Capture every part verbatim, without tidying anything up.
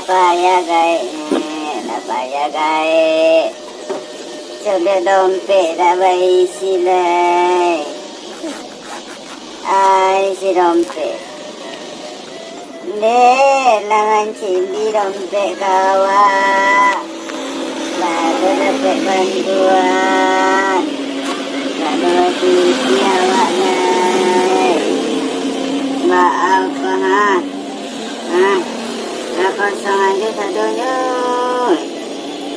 Payah gaek, Nek, lah payah gaek. Sudah dompet dak baisi lai. Ai, isi dompet. Dek, lah mancindi dompet ka awak. Baru dapek bantuan. Dak ado cuti awak lai. Maaf, ha. Ha. Lah kosong ajo sadonyo.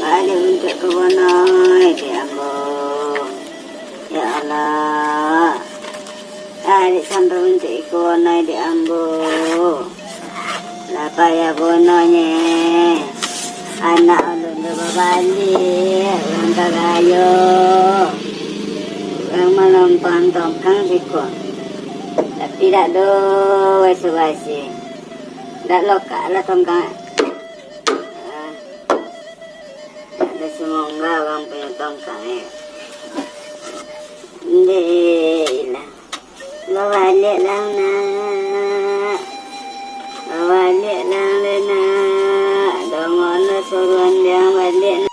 Baliak untuak ka bonoi, dek ambo. Ya Allah. Tarik sampai untuak iko bonoi dek ambo. Lah payah bononye. Anak alun tu babaliak, urang karajo. Urang manompang tongkang siko. Tapi dak do basa-basi. Dak lokak lah tongkang. Ah. Dak ado sumonggah urang punyo tongkang, eh. Ndeh lah. Babaliak lah, nak. Babaliak lah, nak. Dongolah suruahan dek ang baliak, nak.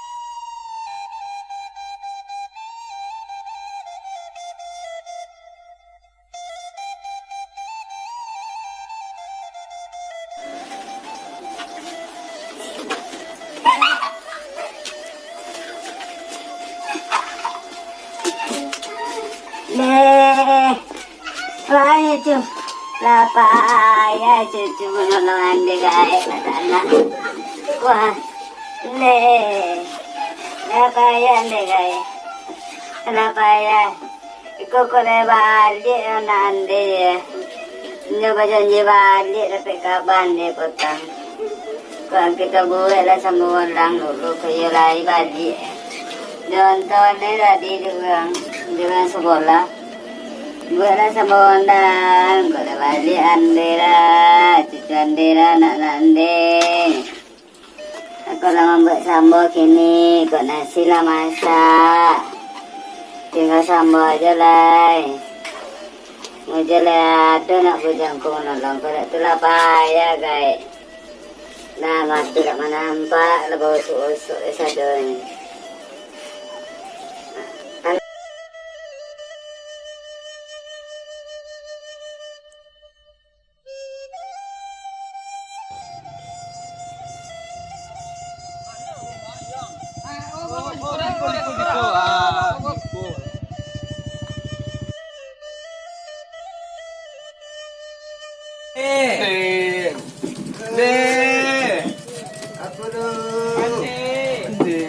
Leh, wah, itu. Lah payah cucu menolong ande gaek, kata anak. Wah, leh. Lah payah ande gaek. Lah payah. Iko kok lai baliak anak ande, yo. Inyo bajanji baliak dapek kaba ande potang. Kok kito bueklah samo urang dulu, kok iyo lai baliak. Contoh ne tadi di urang, di urang sakolah. Bueklah samo urang, kok lah baliak ande lah, cucu ande lah, anak-anak ande. Aku lah mambuek sambo kini, kok nasi lah masak. Tingga sambo ajo lai. Mujo lai ado nak bujang ko manolong, kok dak tu lah payah gaek. Nah, mato dak manampak, lah bausuk-usuk sadonyo. Eh. Apa tu?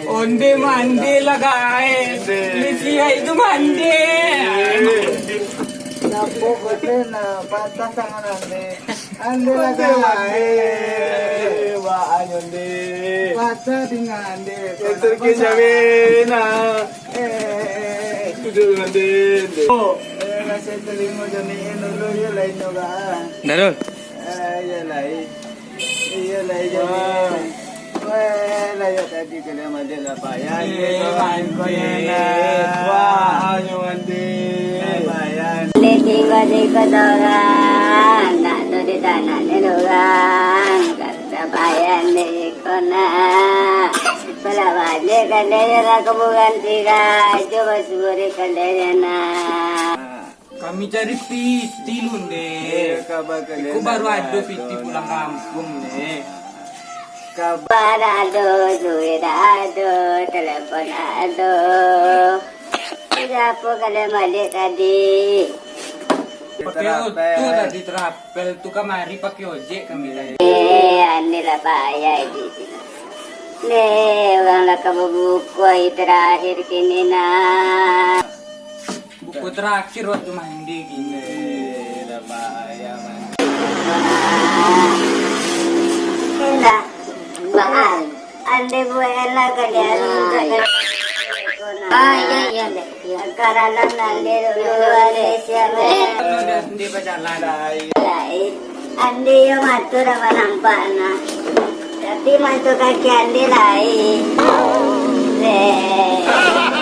Onde mande lah, guys. Onde. Ni siap itu mande. Onde. Lapok kau nak patah tangan ande. Ande lah, guys. Onde mande. Wah, ayo, onde. Patah tinggal ande. Yang terkejam, nah. Eh, eh, eh, eh. Duduk, ande, ande. Oh. Eh, masih telingo jami'in dulu, yo, lain juga. Dah, Dul. Eh, iya, lain. Iyolah, iyo. Wah. Weh, lah, yo tadi kalian mandi lah, Pak. Ya, eh, iyo, mandi. Wah, ayo mandi. Lah, Pak, ya. Ni tigo-tigo dorang, nak tu di tanah ni dorang. Kata payah ni iko nak. Pala balik kan dia lah kuburan tiga, cuba suburi kan dia nak. Kami cari piti lu, Ndeh. Iya, kabar kalian. Iko baru ado piti pulang kampung, Ndeh. Kabar ado, duit ado, telepon ado. Siapo kalian baliak tadi? Pakai oto tadi, terapel tu kamari pakai ojek kami tadi. Eh, ane lah payah di sini. Ndeh, urang lah ka babuko hari terakhir kini nah. Buku terakhir waktu mandi gini. Eh, dah bahaya, man. Indah, Bang. Ande buek lah kalian. Ah, iya, iya, Ndeh. Iya. Karalan ande dulu, ande siap. Eh. Kalau dah ande bajalan. Lain. Ande yo mato dah nampak nah. Tapi mato kaki ande lain. Ndeh.